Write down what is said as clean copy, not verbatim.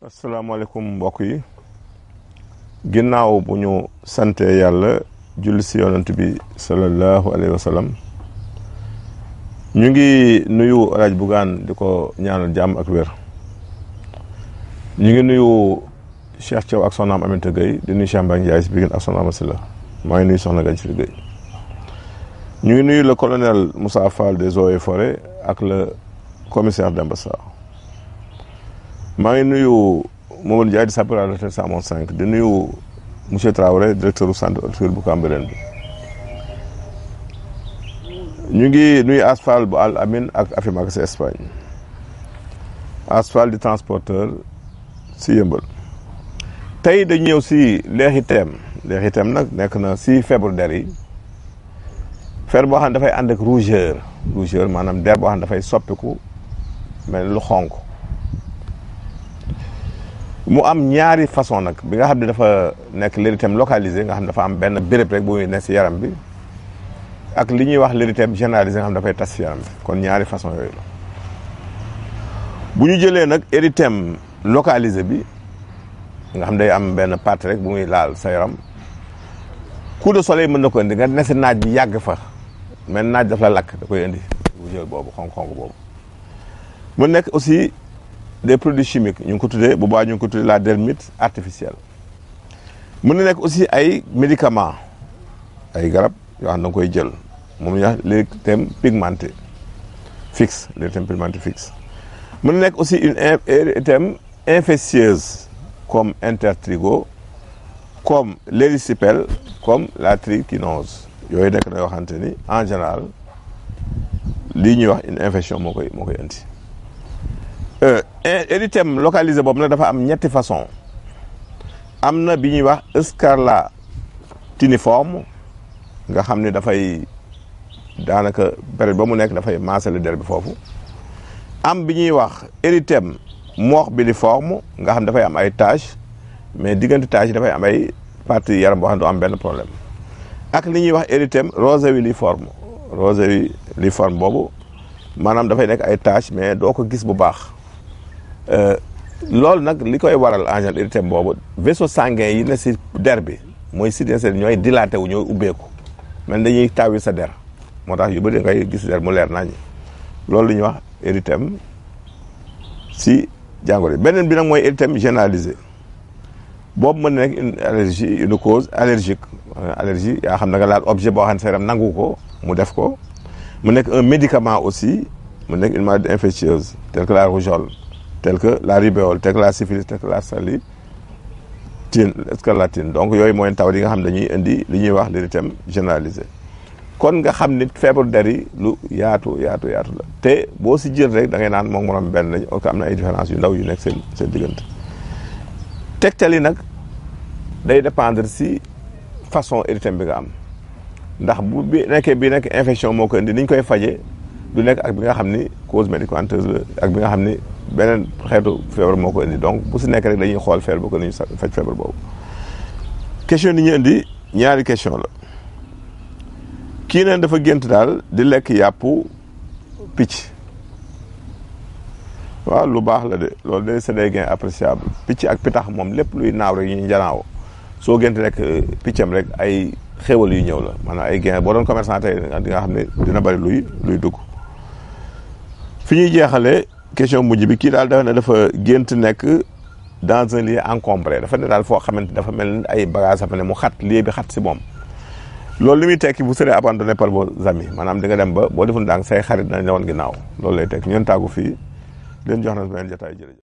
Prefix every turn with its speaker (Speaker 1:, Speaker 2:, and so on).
Speaker 1: asalaamaaleykum mbokk yi ginnaaw bu ñu sante yàlla julli si yonent bi sallallahu alayhi wa sallam ñu ngi nuyu Alaaji Bougane di ko ñaanal jàmm ak wér. ñu ngi nuyu Cheikh Thiaw ak soxnaam Aminata Gueye di nuyu Cheikh Mbaye Ndiaye si Biguine ak soxna Amasila maa ngi nuyu soxna Gagne Firi Gueye. ñu ngi nuyu le colonel Moussa Fall des eaux et forêts ak le commissaire Demba Sarr. maa ngi nuyu Mamadou Ndiaye di sapeur à la retraite 105 di nuyu monsieur Traoré directeur du centre horticole bu Cambérène bi. ñu ngi nuyu Asfal bu Al Amin ak Afimac si Espagne. Asfal di transporteur si Yëmbal. tey dañu ñëw si leexiteem nag nekk na si feebaru der yi. feebar boo xam ne dafay ànd ak rougeur maanaam der boo xam ne dafay soppiku mel lu xonk. mu am ñaari façon nag bi nga xam ne dafa nekk l'érythème localisé nga xam ne dafa am benn béréb rek bu muy nekk si yaram bi ak li ñuy wax l'érythème généralisé nga xam ne dafay tas si yaram bi kon ñaari façon yooyu la bu ñu jëlee nag érythème localisé bi nga xam day am benn partie rek bu muy laal sa yaram coup de soleil mën na ko indi nga ne si naaj bi yàgg fa mais naaj daf la lakk da koy indi rougeur boobu xonk-xonk boobu mu nekk aussi des produits chimiques ñu ngi ko tuddee bu baax ñu ngi ko tuddee la dermite artificielle mën na nekk aussi ay médicaments ay garab yoo xam ne da nga koy jël moom la ñuy wax l'érythème pigmenté fixe mën na nekk aussi une érythème infectieuse comme intertrigo comme l'érysipèle comme la trichinose yooyu nekk na yoo xamante ni en général lii ñuy wax une infection moo koy indi. érythème localisé boobu nag dafa am ñetti façon am na bi ñuy wax scarlatiniforme nga xam ne dafay daanaka période ba mu nekk dafay maasale der bi foofu am bi ñuy wax érythème morbilliforme nga xam dafay am ay taches mais diggante taches yi dafay am ay partie yaram boo xam ne du am benn problème ak li ñuy wax érythème roséilliforme boobu maanaam dafay nekk ay taches mais doo ko gis bu baax. loolu nag li koy waral en général érythème boobu vaisseau sanguin yi ne si der bi mooy sidéen ñooy dilaté wu ñooy ubbeeku mais dañuy taawi sa der moo tax yu bëri ngay gis der mu leer nañ loolu la ñuy wax érythème si jàngoro yi beneen bi nag mooy érythème généralisé boobu mën na nekk une allergie une cause allergique allergie yaa xam ne nga laal objet boo xam ne sa yaram nangu ko mu def ko mu nekk un médicament aussi mu nekk une maladie infectieuse telle que la rougeole tel que la rubéole tel que la syphilis tel que la scarlatine donc yooyu mooy taw yi nga xam ne dañuy indi li ñuy wax l'érythème généralisé kon nga xam ni feebaru der yi lu yaatu la te boo si jël rek da ngay naan moom morom benn lañ am na ay différence yu ndaw yu nekk seen diggante tegtal yi nag day dépendre si façon érythème bi nga am ndax bu bi nekk infection moo ko indi ni ñu koy fajee du nekk ak bi nga xam ni cause médicamenteuse la ak bi nga xam ni beneen xeetu feebar moo ko indi donc bu si nekk rek dañuy xool feebar boo ko nañu faj feebar boobu question ni ñu indi ñaari question la kii neen dafa gént daal di lekk yàpp picc waaw lu baax la de loolu de c'est des gains appréciables picc ak pitax moom lépp luy naaw rek ñu njanaaw soo gént lekk piccam rek ay xéwal yu ñëw la maanaam ay gains boo doon commerçant tey di nga xam ne dina bari luy dugg fi ñuy jeexalee question mujj bi kii daal dafa gént nekk dans un lieu encombré dafa ne daal foo xamante dafa mel ni ay bagages dafa ne mu xat lieu bi xat si moom loolu li muy tekki vous serez abandonné par vos amis maanaam di nga dem ba boo deful ndànk say xarit dinañ la woon ginnaaw loolu lay tekki ñeen tàggu fii leen jox na beneen jotaay jërëjëf